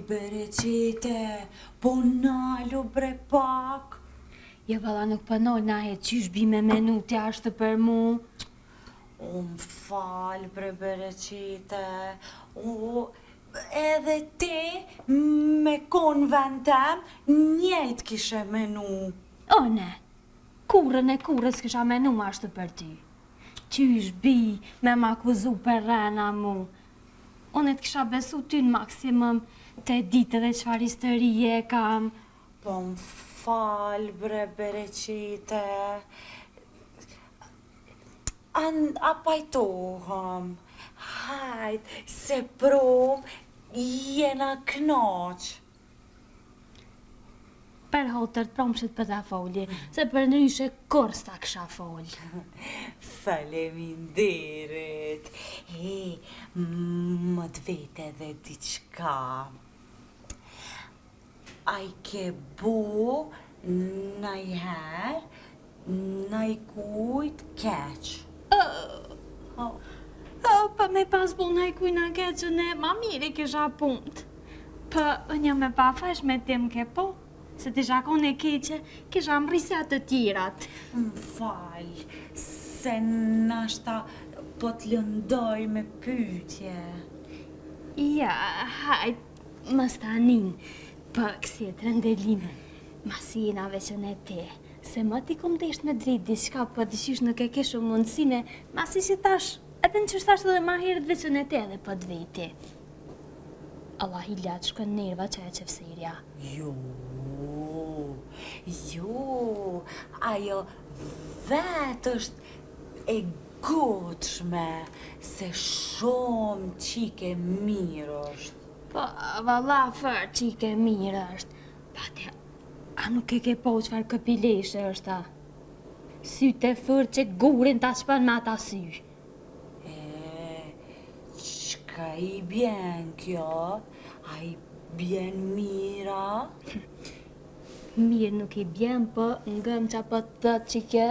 Bereqete, po nalu bre pak. Jo valla nuk po nalna hiç, qysh bi me menu ti ashtu për mu? O më fal bre Bereqete, o edhe ti me kon n'vend tem, njejt kishe menu. Une, kurrën e kurrës s'kisha menu ashtu për ty. Qysh bi me m'akuzu për rrena mu? Unë të kisha besu ty në maksimum të ditë edhe çfarë historie e kam. Po më fal bre Bereqete. A, a pajtohem? Hajt, se prom jena knaq. Për hatër të promshit po ta foli, se përndryshe kurrë s'ta kisha fol. Faleminderit. E, më të vet edhe diçka. A i ke bo najherë najkujt keq? Po me pas bo najkujna keq une, ma mirë i kisha punët. Po, unë jam e pafajshme ti m'ke po, se t'isha kon e keqe, kisha mrri si ato tjerat. Më fal, se nashta po të lëndoj me pyetje. Ja, hajt, mos ta nin, po kësi e Trëndelinë, masi jena veç unë e ti, se moti kom desht me t'vet diçka, po diqysh nuk e ke shumë mundësine, masi që tash, edhe në qysh tash edhe ma herët veç unë e ti edhe po t'veti. Allahila, të shkon nerva qajo qefserja. Jo, jo, ajo vetë është e ngutshme, se shumë qikë e mirë është. Po, valla, fort qikë e mirë është. Pa te, a nuk e ke pa çfarë këpileshe është a? Sytë e fort që gurin ta shpon me ata sy. E, çka i bjen kjo? A i bjen mirë a? Mirë nuk i bjen, po ngëm ça po të thotë qikjo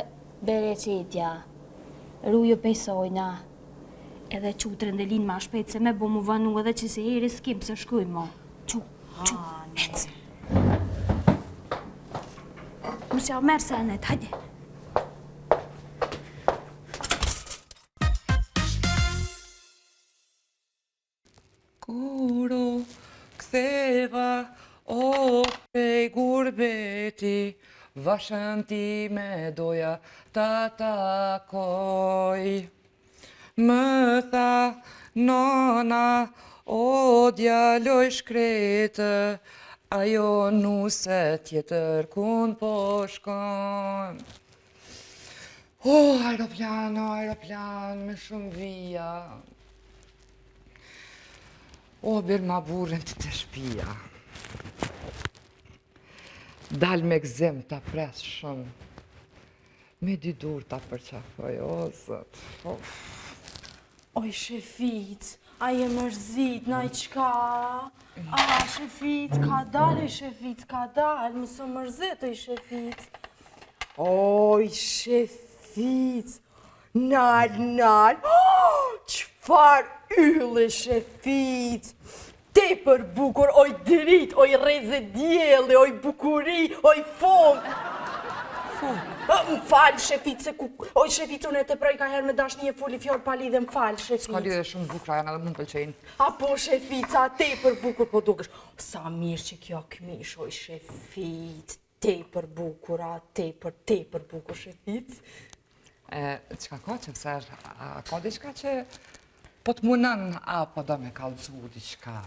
Bereqetja. Ruju pej sajna. Edhe çu Trëndelinë ma shpejt se me bo mu vonu edhe qësi here s'kim pse shkojmë mo. Çu, çu, ec. Mos ja merr senet, hajde. Kur u ktheva o prej gurbeti Vashën time doja ta takoj Më tha nona o djalo i shkretë Ajo nuse tjetër kun po shkon Oh, aeroplan, oh, aeroplan, me shumë vija. O, bjerma burrin ti te shpia. Dal me gëzim ta pres shumë. Me dy dur ta përqafoj, o, zot. Of. Oj, Shefic, a je mërzit, naj çka? A, Shefic, ka dal, oj, Shefic, ka dal, mos u mërzit, oj, Shefic. Oj, Shefic, nal, nal, oh, çfarë ylli, Shefic, Tepër bukur, oj dritë, oj rreze dielli, oj bukuri, oj funk. Funk. Më fal, Shefic, se ku... Oj, Shefic, unë e teproj ka herë me dashni e foli fjalë pa lidhje, më fal, Shefic. S'ka lidhje shumë bukura janë edhe mu më pëlqejnë. A po, Shefic, a tepër bukur po dukesh. Sa mirë që kjo këmishë, oj, Shefic, Tepër bukur, a tepër, tepër bukur, Shefic. E, çka ka që pëser, a ka diçka që po të munon, a po do me kallzu diçka?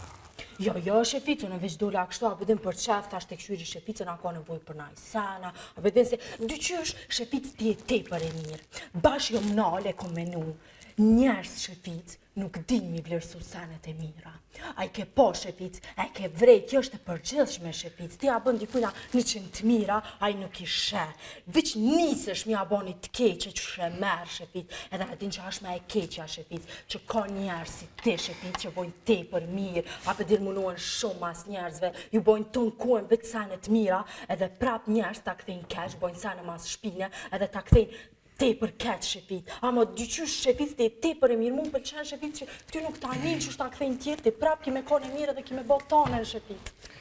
Jo, jo, Shefic, unë veç dola kështu, a po din për qef, tash të kqyri Sheficën, a ka nevojë për naj sen, a po din se, dyqysh, Shefic ti je tepër e mirë. Bash jom nalë e kom menu, njerëz Shefic, Nuk din mi vlerësu senet e mira. A i ke pa Shefic, a i ke vrejt, kjo është e përgjithshme Shefic, ti ja bën dikujna 100 të mira, ai nuk i sheh. Veç nisesh mi ja bo një të keqe që e merr Shefic, edhe a din që është ma e keqja Shefic, që ka njerëz si ti Shefic që bojnë tepër mirë, a po din munohen shumë mas njerëzve, ju bojnë tonë kohën veç sene të mira, edhe prap njerëz ta kthejnë keq, bojnë sene mas shpine, edhe ta kthejnë. Tepër keq Sheficë, ama diqysh Sheficë ti je tepër e mirë, mu më pëlqen Sheficë që ty nuk ta nin qysh ta kthejnë tjerët, ti prap ki me kon e mirë edhe ki me bo tonën Sheficë.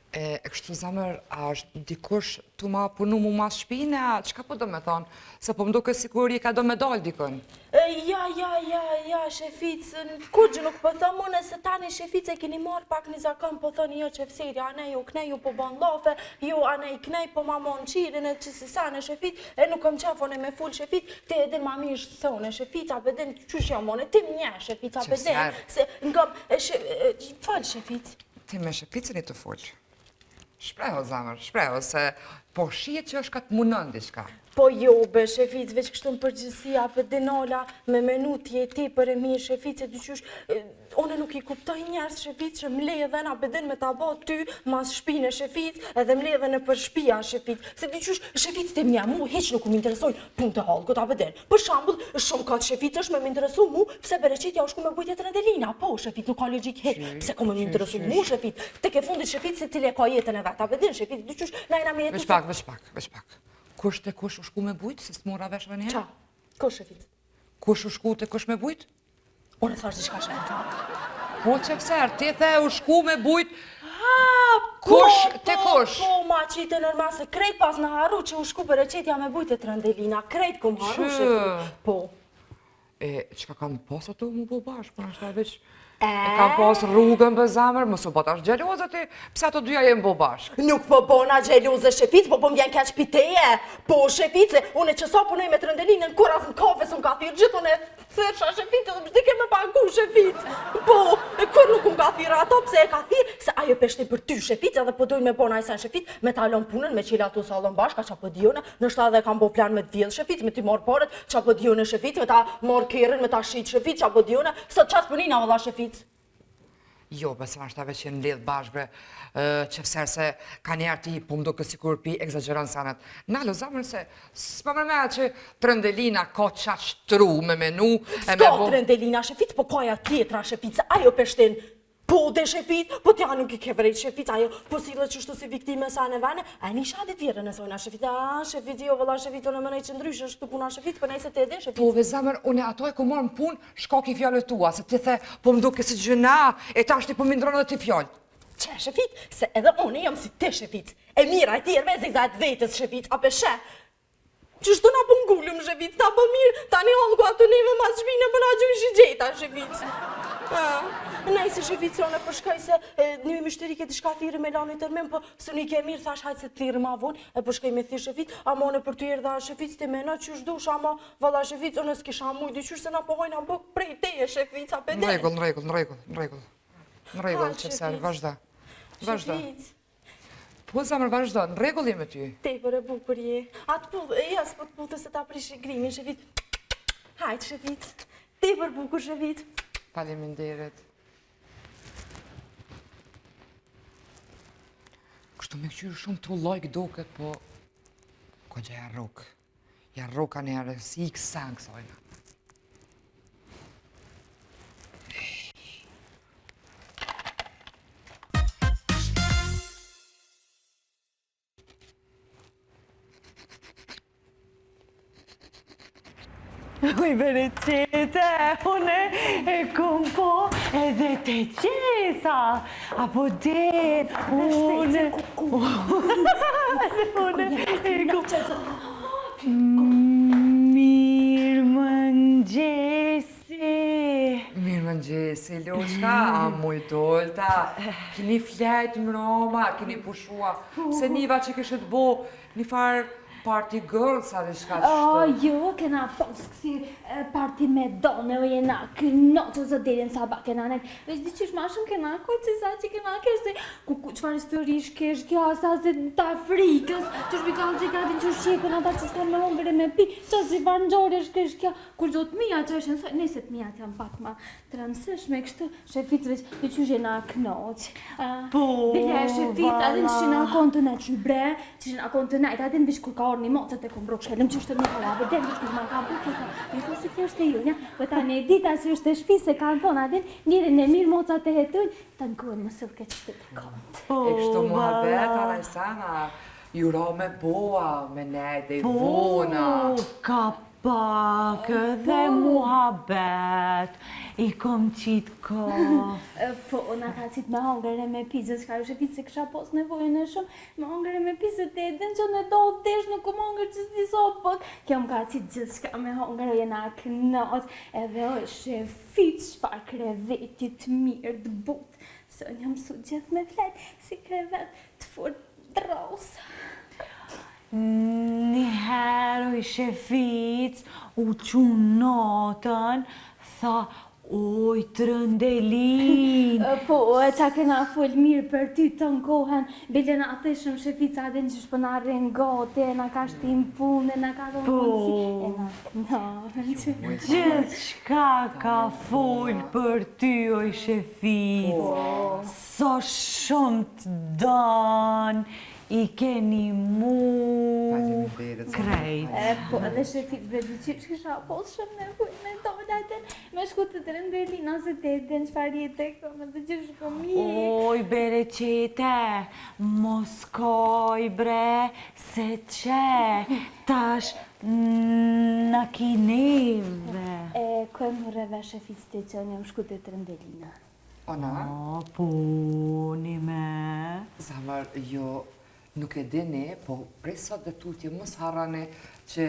E kështu zemër, a është dikush tu ma punu mu mas shpine, a çka po do me thonë? Se po më duket sikur je ka do me dalë dikun. E, ja, ja, ja, ja, Sheficë, kurgjë nuk po thom unë se tani Sheficë e keni marrë pak një zakon, po thoni jo Qefseri, anej jo knej, ju po bon llafe, jo anej knej, po ma mon qirin e qësi sene Sheficë, e nuk kom qef unë me fol Sheficë, ti e din ma mirë se unë Sheficë, a pe din qysh jam unë, ti më njeh Sheficë, a pe din, se ngam, e, she, e, fol Sheficë. Ti me Sheficën je tu folë. Shprehu, zemër, shprehu, se po shihet që është ka të munon diçka. Po jo, be, Sheficë, veç kështu në përgjithësi, a pe din Ola, me menu ti je tepër e mirë, Sheficë, e diqysh, unë nuk i kuptoj njerëz, Sheficë, që mledhen, a pe din me ta bo ty, mas shpine, Sheficë, edhe mledhen nëpër shpia, Sheficë, se diqysh, Sheficë, ti m'njeh, mu hiq nuk më interesojnë punët e hallkut, a pe din. Për shembull, shumë kot Sheficë është me më interesu mu, pse Bereqetja u shku me bujt te Trëndelina, po, Sheficë, nuk ka logjikë hiq, pse ka me më interesu mu, Sheficë, tek e fundit Sheficë, secili e ka jetën e vet, a pe din, Sheficë, diqysh, na jena me jetu Veç pak, veç pak, veç pak. Kush te kush u shku me bujt, se s'mora vesh edhe njëherë? Qa? Kush, Sheficë? Kush u shku te kush me bujt? Unë e thash diçka Shefica. Po Qefser, ti the u shku me bujt, Po, kush te po, kush? Po, ma qite normal se krejt pasna harru që u shku Bereqetja me bujt te Trëndelina, krejt kum harru Që? Shefi. Po. E, çka kanë pas ato mu bo bashkë, po nashta veç e kanë pas rrugën për zemër, mos u bo tash xheloze ti, pse ato dyja jenë bo bashkë? Nuk po bona xheloze Shefic, po po më vjen keq pi teje. Po Shefice, unë që sa punoj me Trëndelinën, kur as në kafe s'm ka thirrë, gjithë unë e thirrsha Shefic, dhe më dike me pagu Shefic. Po, e kur nuk më ka thirrë ato, pse e ka thirrë, se ajo pe shtin për ty Shefic, edhe po dojnë me bo naj sen Shefic, me ta lon punën, me qel ato sallon bashkë, a qa po di unë, ndoshta edhe kam bo plan me të vjedh Shefic, me t'i marrë paret, qa po di unë Shefic, me ta marrë kerrin, me ta shit Shefic, qa po di unë, sot qas punina vëlla Shefic. Jo, be, se nashta veç jenë lidhë bashkë, bre, Qefser se kanjëherë ti po më duket sikur pi ekzagjeron senet. Nalo, zemër se s'po merr menja që Trëndelina ka qaq tru me menu e me S'ka bo... Trëndelina Shefic, po ka ajo tjetra Shefic, se ajo pe shtin. Po de Shefic, po ti a nuk i ke vrejt Shefic, ajo po sillet qështu si viktime sa në vene, a e nisha ditë vjerën e sojna Shefic, a Shefic, jo vëlla Shefic, unë menoj që ndryshe është këtu puna Shefic, po nejse ti e din Shefic. Po, ve zemër, unë ato e kom marrë në punë, Shkak i fjalëve tua, se ti the, po më duket si gjynah, e tash ti po m'i ndron edhe ti fjalët. Qe, Shefic, se edhe unë jam si ti Shefic. E mira e tjerëve, e zeza e të vetës Shefic, a pe sheh. Qështu na po ngulëm Shefic, ta po mirë, tani hallku aty neve mas shpine po na gjujnë shigjeta Shefic. Nejse Shefic, unë po shkoj se një myshterike diçka thirri me lanë termin, po s'u nike mirë, thash hajt se të thirri ma vonë, e po shkoj me thirr Shefic, ama unë për ty erdha Shefic, ti meno qysh dush, ama Valla Shefic, unë s'kisha mujt, diqysh se na po hojna bukë prej teje Shefic, a pe Në rregull, në rregull, në rregull, në rregull. Në rregull, Qefser, vazhdo. Vazhdo. Shefic. Po, zemër, vazhdo, në rregull jam me ty. Tepër e bukur je. A të puth, e ja, s'po të puthi se ta prishi grimin, Shefic. Hajt, Shefic. Tepër bukur, Shefic. Faleminderit. Kështu me këqyrë shumë të lojkë duket, po... Ko gjë ja rrukë. Ja rruka një herë, si i kësen kësajna. Uj, Bereqete, une e kum po edhe te qesa, apo dhe, une, une e kum... Mirëmëngjesi. Mirëmëngjesi, Loçka, a muj dolta, kini flejt mroma, kini pushua, se niva që kishit bo një farë party girls, a diçka O, qështu. jo, kena pas kësi party me done, o jena knaqë ose deri në sabah kena nejt. Veç diqysh ma shumë kena kujt se sa që kena kesh se ku, ku çfarë historish kesh kjo, sa se ta frikës, që shpi kanë që ka din që shqepën ata që s'kan me hongër e me pi, që si farë ngjarjesh kesh kjo, kur gjot mija që është nësoj, nëse të mijat janë pak ma të rëndësishme kështu, Shefic veç diqysh jena knaq. Po, Bile Shefic, a din që na valla. konë të nejt bre, që na konë të nejt, a din veç kur ka ardhë një macet e kom brok shkelëm që është të më hala, dhe veç kur ma ka bu kjo, mi thonë se kjo është e junja, po tani e dita që është e shtëpi se kanë thonë, a din njerin e mirë mocat e hetojnë, ta në kohën më sillë keq të të kont. Po, E kështu muhabet, valla. Arajsana, ju ra me boa, me nejt dhe i Po, vona. ka pak edhe muhabet, i kom qitë kafe. Po, na ka qitë me hongër e me pi, gjithçka Shefic se kisha pos nevojën e shumë, me hongër e me pi se ti e din që unë do desh nuk kom hongër që s'di sa bukë. Kjo më ka qitë gjithçka me hongër e jena knaq, edhe oj Shefic, çfarë kreveti të mirë të butë, se unë jam mësu gjithë me flejt, si krevet të fort dros. Njëherë oj Shefic, u çu natën, tha, oj Trëndelin. Po, e qa kena fol mirë për ty tënë kohën, bile na thishëm Shefica a din qysh po na rrin gati, e na ka shti n'punë, e na ka dhonë po. mundësi, e na knaqë. Gjithçka ka fol për ty oj Shefic, po. sa shumë të don, I ke nimu krejt. E, po, edhe Shefic bre diqysh kisha pos shumë nevojë me dalë atë, me shku te Trëndelina se ti e din çfarë jete kom edhe qysh kom ik. Oj, Bereqete, mos kaj bre, se qe, tash na ki neve. E, ku e more vesh Shefic ti që unë jam shku te Trëndelina? Ona? O, po, nime. Zemër, jo, nuk e dini, po prej sot dhe tutje mos harroni që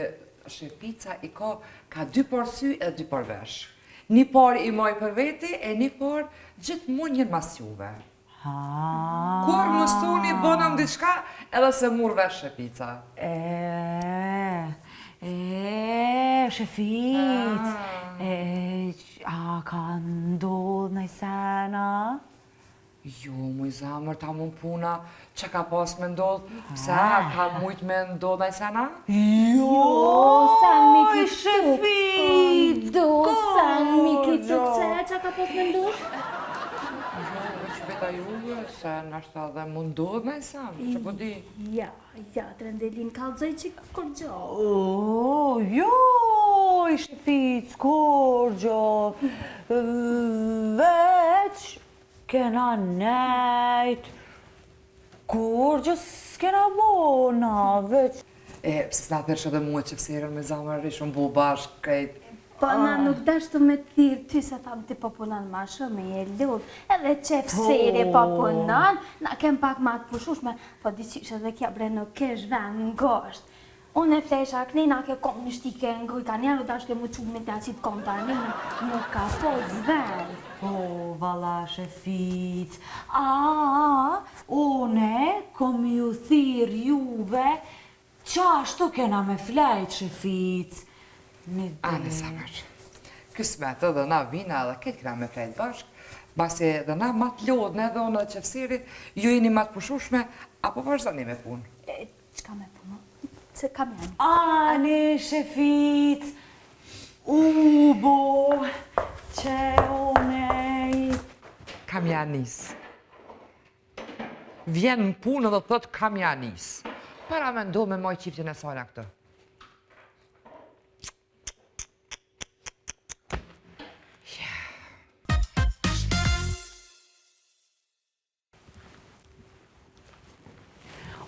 Shefica i ka, ka dy par sy edhe dy par vesh. Një par i maj për veti e një par gjithmonë jenë mas juve. Ha. Kur mos thoni bonam diçka edhe s'e murr vesh Shefica. E, e, Shefic, e, A ka ndodhë naj sen a? Jo, moj zemër, tamon puna, që ka pas me ndodhë, pse a ka mujtë me ndodhë naj sen a? Jo, sa mi ki Shefic, Do, sa mi ki tuk, pse që ka pas me ndodhë? Jo, veç veta juve, se nashta edhe mu ndodhë naj sen, që po di? Ja, Ja, Trëndelin, kallzoj që kurgjo. O, jo, Shefic, kurgjo. Veç, kena nejt, kurgjo s'kena bo, na, veç. E, pse s'na thirrshe edhe mua Qefserën moj zemër, ishim bo bashkë krejt. Po na nuk dashtëm me të thirrë ty se thamë ti po punon ma shumë je lodhë, edhe Qefseri po punon, na kem pak ma të pushushme, po diqysh edhe kja bre nuk kish ven ngosht. Unë e flejsha knena ke kom një shtike ngoj, ka njerë u dashke mu çu me t'ja qitë kom tani, nuk ka pos ven. Po, valla Shefic, a, une kom ju thirrë juve Qashtu kena me flejt Shefic një ditë. Ani zemër. Kismet edhe na vina edhe krejt kena me flejt bashk, masi edhe na ma të lodhne edhe unë edhe Qefseri, ju jeni ma të pushushme, apo vazhdoni me punë? E, çka me punu? Se kam janë. Ani Shefic, u bo, që une i... Kam ja nis. Vjen në punë dhe thot kam ja nis. Paramendo me majt çiftin e sajna këtë.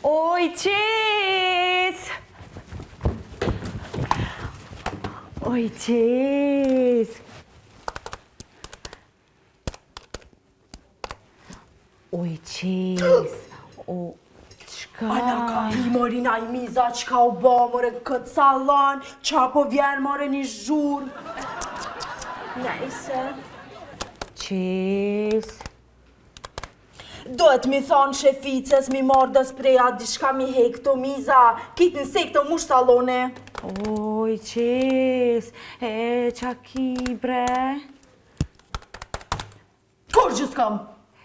Oj, qes! Oj, qes! Oj, qes, o, qka? A na ka hi more naj miza, qka u bo more në këtë salon, qa po vjen more një zhurmë. Nejse. Qes. Duhet mi thonë Sheficës, mi marrë do spreja, diçka mi hek këto miza, krejt insekte u mush salloni. Oj, qes, e, qa ki bre? Kurgjë s'kam.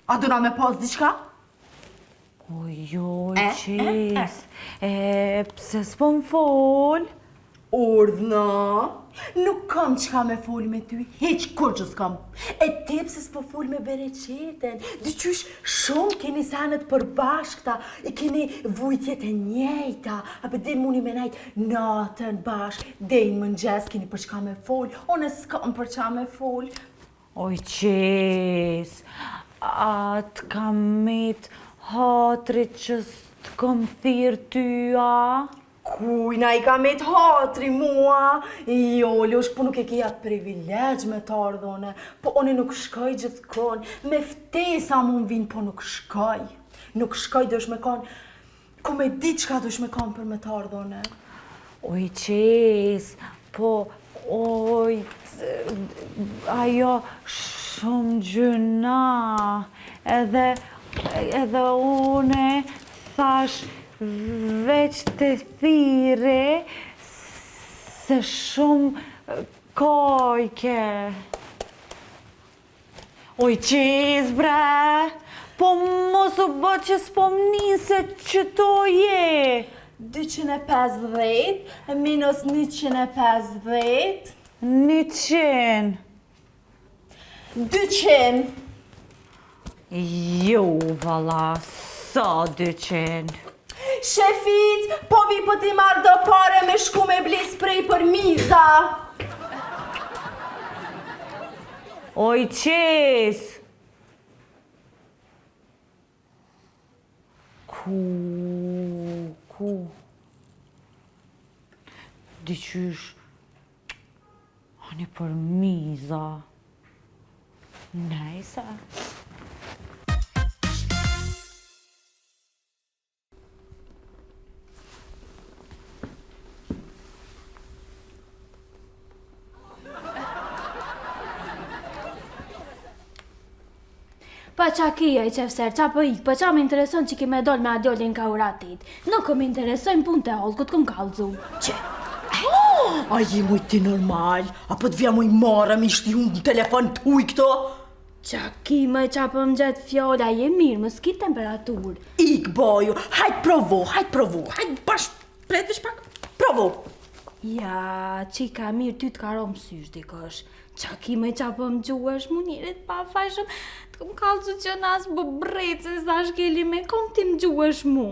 A dona me pas diçka? O jo, e, qes. E, e, pse s'po më fol? Urdhno, nuk kam çka me fol me ty, hiç kurgjë s'kam. E ti pse s'po fol me Bereqeten, diqysh shumë keni sene t'përbashkëta, i keni vujtjet e njejta, a pe din muni me nejt natën bashkë, deri në mëngjes keni për çka me fol, unë s'kam për çka me fol. Oj qes, a të ka met hatri që s'të kom thirrë ty, a? Kujna i ka met hatri mua? Jo, Lushk, po nuk e ki atë privilegj me t'ardhë une. Po une nuk shkoj gjithkon. Me ftesa mu m'vinë, po nuk shkoj. Nuk shkoj, duhesh me konë. Ku me di çka duhesh me konë për me t'ardhë une. Oj, qes, po, oj, ajo shumë gjynah, edhe, edhe une, thash, veç të thirri, se shumë kajke. Oj qes bre, po mos u bë që s'po m'nin se qëto je. 250 minus 150. 100. 200. Jo, valla, sa 200. Shefit, po vi po t'i marr do pare me shku me bli sprej për miza. Oj qes! Ku, ku? Diqysh, ani për miza. Nejse. Pa qa ki oj qefser, qa po ik, po qa më intereson që ki me dol me at djolin ka uratit. Nuk më interesojnë punë të hallkut, kum kallzu. Që? A je moj ti normal? A po të vjen moj marre me i shti në telefon të huj këto? Qa ki më qa po më gjet fjala, je mirë, mos ki temperaturë. Ik boju, hajt provo, hajt provo, hajt bash, pret veç pak, provo. Ja, qika mirë, ty të ka ra mësysh dikush. Qa ki më qa po më gjuesh, mu njerit pafajshëm, të kom kallzu që nas bubrrecin sa shkeli me kom ti më gjuesh mu.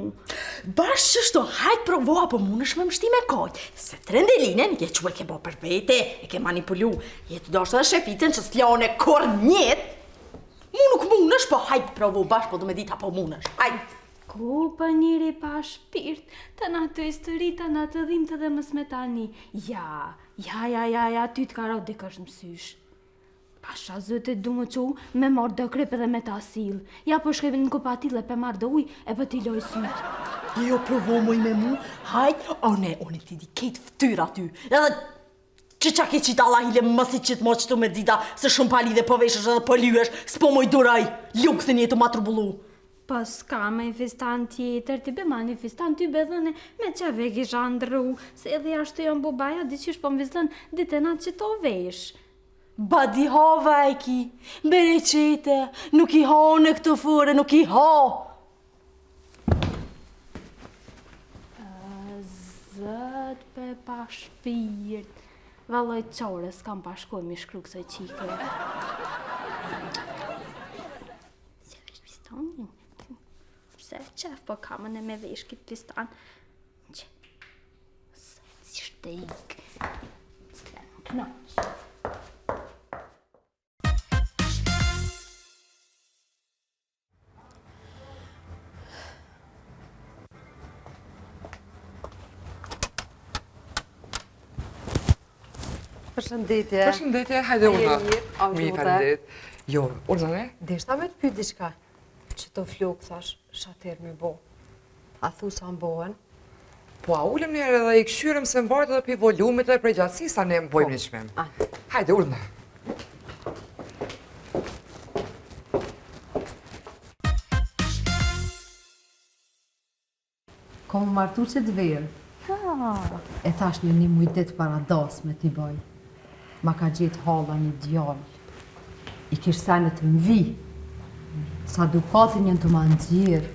Bash qështu, hajt provo, apo munësh me m'shti me kajt, se Trendelinën, je që e ke bo për vete, e ke manipulu, Je tu dashtë edhe Sheficën që s'lane kurrë njetë. Mu nuk munësh, po hajt provo bash, po du me ditë apo munësh. Hajt. Ku për njeri pa shpirt, të në të histori, të në të dhimt edhe mos me tani. Ja, ja, ja, ja, ja, ty të ka ra dikush mësysh. Pasha zotit du më qu, me marrë do krip edhe me ta sill. Ja po shkoj në kupatil e pe marrë do ujë e po t'i loj sytë. Jo, provo moj me mu, hajt, o ne, unë ti di ketë ftyra ty. Edhe Që qa ke qitë Allah hile mos i qit mo qëtu me dita se shumë palidhe po veshësh edhe po lyhesh s'po muj duroj lukthin je tu ma turbullu. Po s'ka me fistan tjetër, ti be ma një fistan ty be dhëne me qef e kisha ndrru, se edhe ashtu jam bo baja diqysh po m'vizlon ditë e natë qëto vesh. Badihava e ki, bereqete, nuk i ha unë këto fure, nuk i ha. Zot pe pa shpirt. Valloj qore, s'kam pa shkoj mi shkru kësoj qike. Se vesh fistanin? Pse qef po kam unë me vesh këtë fistan? Që? Se si shtek. S'le në knaq. Përshëndetje. Përshëndetje, hajde urdhno. Mirë, faleminderit. Jo, urdhno ne? Deshta me të pyet diçka. Qëto flokë, thash, shater me bo. A thu sa më bohen? Po, a ulem njëherë edhe i kqyrim se mvaret edhe prej volumit edhe prej gjatësisë, sa ne më bojmë po. një çmim. Hajde, urdhno. Kom m'u martu qët verë. E thash një një muj ditë para dasme t'i boj. Ma ka gjetë halla një djalë. I kish senet në vi. Sa dukatin janë tu ma nxjerrë.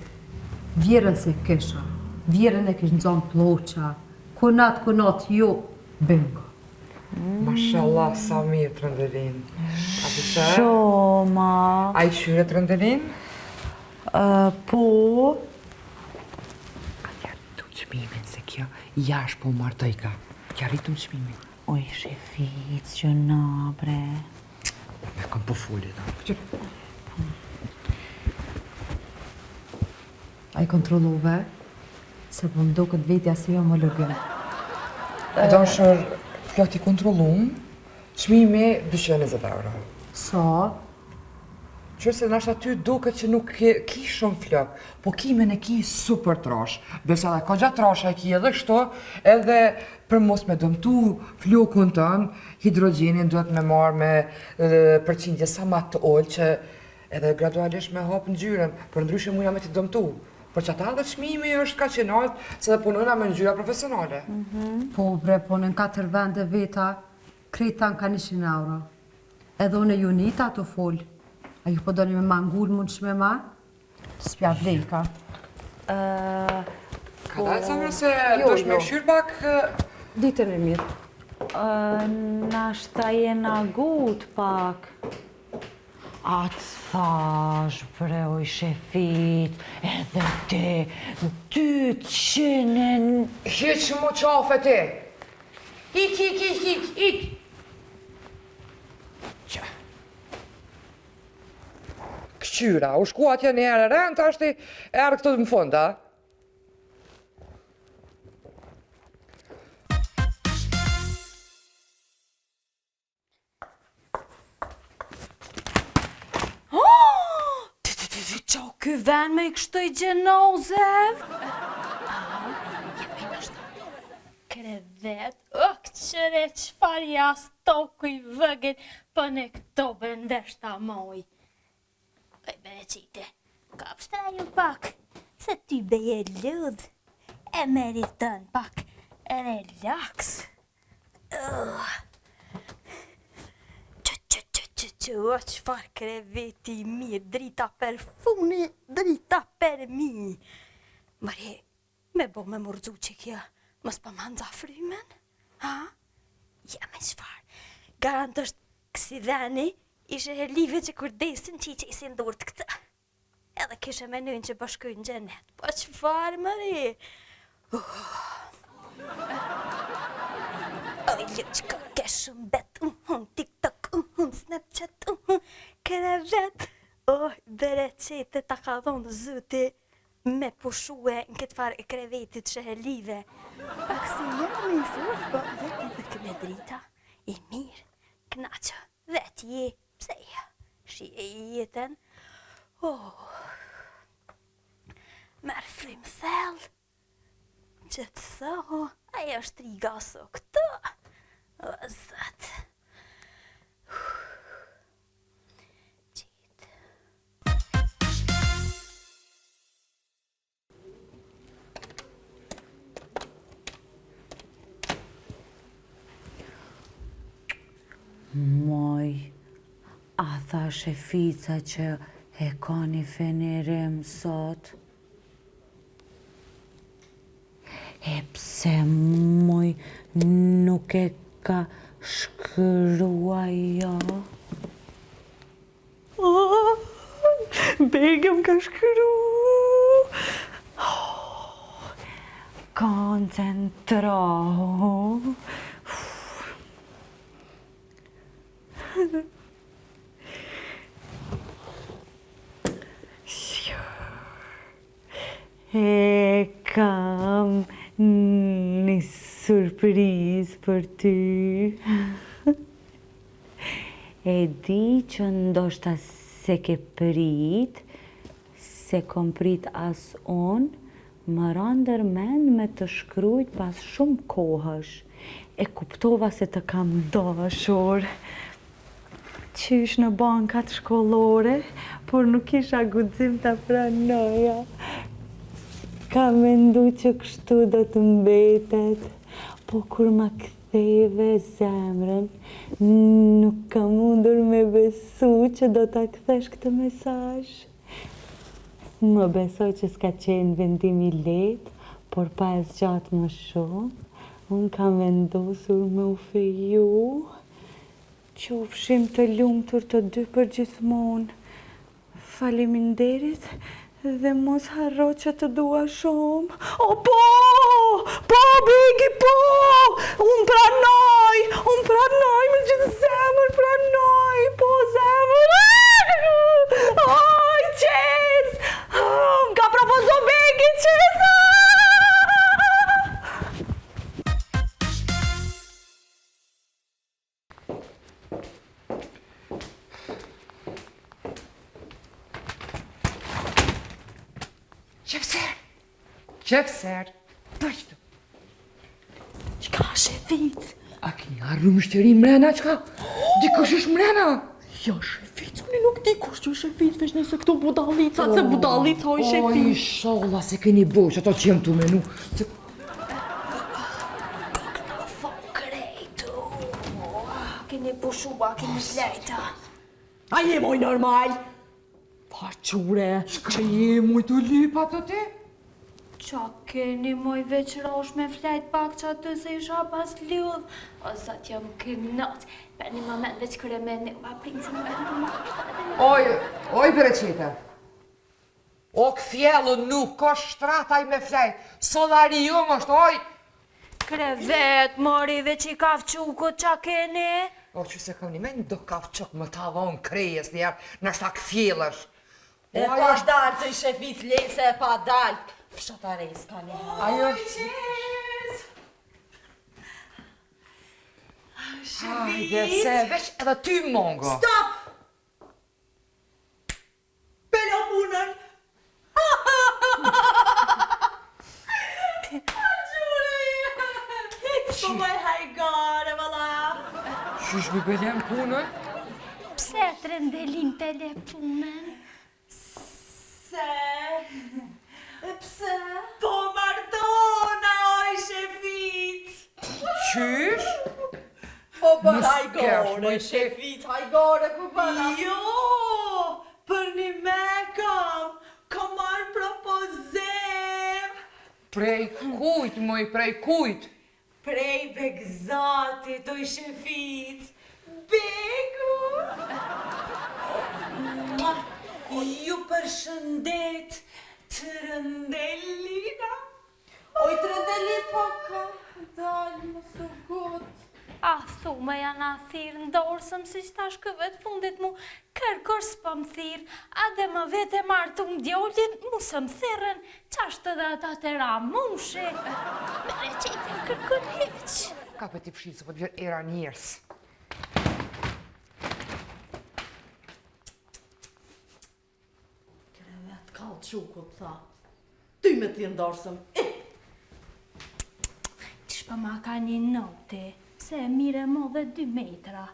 Vjerrën s'e kisha. Vjerrën e kish nxonë plloça. Kunat, kunat, jo. Bingo. Mashallah, sa mirë Trëndelin. A të shë? Shumë. A i kqyre Trëndelin? Po. A t'ja rritum çmimin se kjo jashtë po martojka. T'ja rritum çmimin. Oj, Shefic, që na, bre. Me kom po foli, da. Kqyre. A i kontrollove? Se po më duket vetja se jam hologram. E dashur, flokët i kontrollum, çmimi 220 euro. Sa? Qysh se nashta ty duket që nuk ki shumë flok, po kimen e ki super trash. Besa edhe kogja trash e ki edhe kështu, edhe për mos me dëmtu flokun tënd, hidrogjenin duhet me marrë me përqindje sa ma të ulët që edhe gradualisht me hapë ngjyrën, përndryshe mujna me t'i dëmtu. Për qata edhe çmimi është kaq i naltë, se dhe punojna me ngjyra profesionale. Mhm. Po bre, po në katër vende veta, krejt thanë ka 100 euro. Edhe unë e Junita tu fol. A ju po doni me ma ngul mund që me ma? S'pja vlejka. Ka dalë sa mërë se jo, dush me jo. kqyr pak... Ditën e mirë. Nashta jena gut pak. A të thash, bre, oj Shefic, edhe ti, 200 e... Hiq mu qafe ti! Ik, ik, ik, ik, ik! Që? Këqyra, u shku atje një herë rënë, tashti erdh këtu në fund, a? Qa ky ven me i kështu i gjenozeve? Krevet, o këqyre çfarë jastoku i vëgël, po në këto bën vesh ta moj. Oj, bereqite, ka pështraju pak, se ty beje ludh, e meriton pak relaks. Që, që, që, që, që, o, çfarë kreveti i mirë, drita për funi, drita për mi. Mëri, me bo me m'u rrëzu që kjo, mos po ma nxa frymen, ha? Ja me çfarë, garant është kësi veni, ishe e live që kur desin që i qesin durt këtë. Edhe kishe menujnë që po shkujnë në xhenet. Po çfarë mëri? Oj, luçka, ke shumë bet, uhun, TikTok, uhun, Snapchat, uhun, krevet. Oh, bereqete ta ka dhonë Zoti me pushue në këtë farë krevetit shehelive. Pak si jam i fort, po jetë për me drita, i mirë, knaqë, vetë je, Pse ja, shije jetën, oh, merr frymë thellë, qetësohu, ajo është riga so këto, o zot. Qitë. Moj, a tha Shefica që e ka një fenerim sot? E pse moj nuk e ka shkru ajo? Oh, Begi më ka shkru. Oh, koncentrohu. E kam një surprizë për ty. E di që ndoshta s'e ke prit, s'e kom prit as unë, më ra ndër mend me të shkrujt pas shumë kohësh. E kuptova se të kam dashur. Qysh në bankat shkollore, por nuk kisha guxim ta pranoja. Kam mendu që kështu do të mbetet, po kur ma Ktheve zemrën, nuk kam mundur me besu që do ta kthesh këtë mesazh. Më beso që s'ka qenë vendim i lehtë, por pa e zgjatë më shumë, unë kam vendosur me u feju. Qofshim të lumtur të dy përgjithmonë. Faleminderit dhe mos harro që të dua shumë. O po! Po, Begi, po! Unë pranoj! Unë pranoj me gjithë zemër, pranoj! Po, zemër! Aj, qes! Më ka propozu Begi, qes! Qefser! Qefser! Përqëtu! Qka shefic? A kini harru myshteri mrena, qka? Dikush është mrena? Jo, shefic, unë nuk di kush që shefic, veç nëse këto budallica, se budallica oj shefic. O, ishalla se keni bo, që ato që jem tu menu. Se... Kokna fo krejtu. Keni pushua, keni flejta. A je moj normal? Pa qure. Çka je moj tu lyp ato ti? Qa keni moj veç rosh me flejt pak që aty se isha pas lidh. O zot jam kënaq. Për një moment veç kërë me një pa princi në vend të mashta. Oj, oj bereqete. O kthjellë nuk është shtrat aj me flejt. Solarium është, oj. Krevet, mori veç i kafçukut qa keni? O që se kam një men do kafçuk më ta vonë krejes njerë, nështë ta kthjellësh. E pa dalë të i shefic lese e pa dalë. Fshatares ka një. Ajo është... Hajde se veç edhe ty mongo. Stop! Pe lo punën! Po bëj hajgare, valla! Qysh mi pe len punën? Pse Trëndelin pe le punën? Se... Pse? Po martona, oj shefic! Qysh? Po bën hajgare, shefic, hajgare, po bën. Jo, për një me kam, kam marrë propozim. Prej kujt, moj, prej kujt? Prej Begzatit, oj shefic, Begu! Ju përshëndet Trëndelina. Oj Trëndeli po ka dalë mos u ngut. A thu me janë a thirë në dorsëm si që tash këve të fundit mu kërkush s'po më thirë, a dhe më vete martum djolin, mu s'më thirrën, qashtu edhe ata të Ramushi. Bereqetja kërkun hiq. Ka për t'i fshi, se po të vjen era njerës. Krevet kallçukut, tha. Ty me të ndorsëm. E! Qysh po ma ka një noti, se e mire mo dhe 2 metra.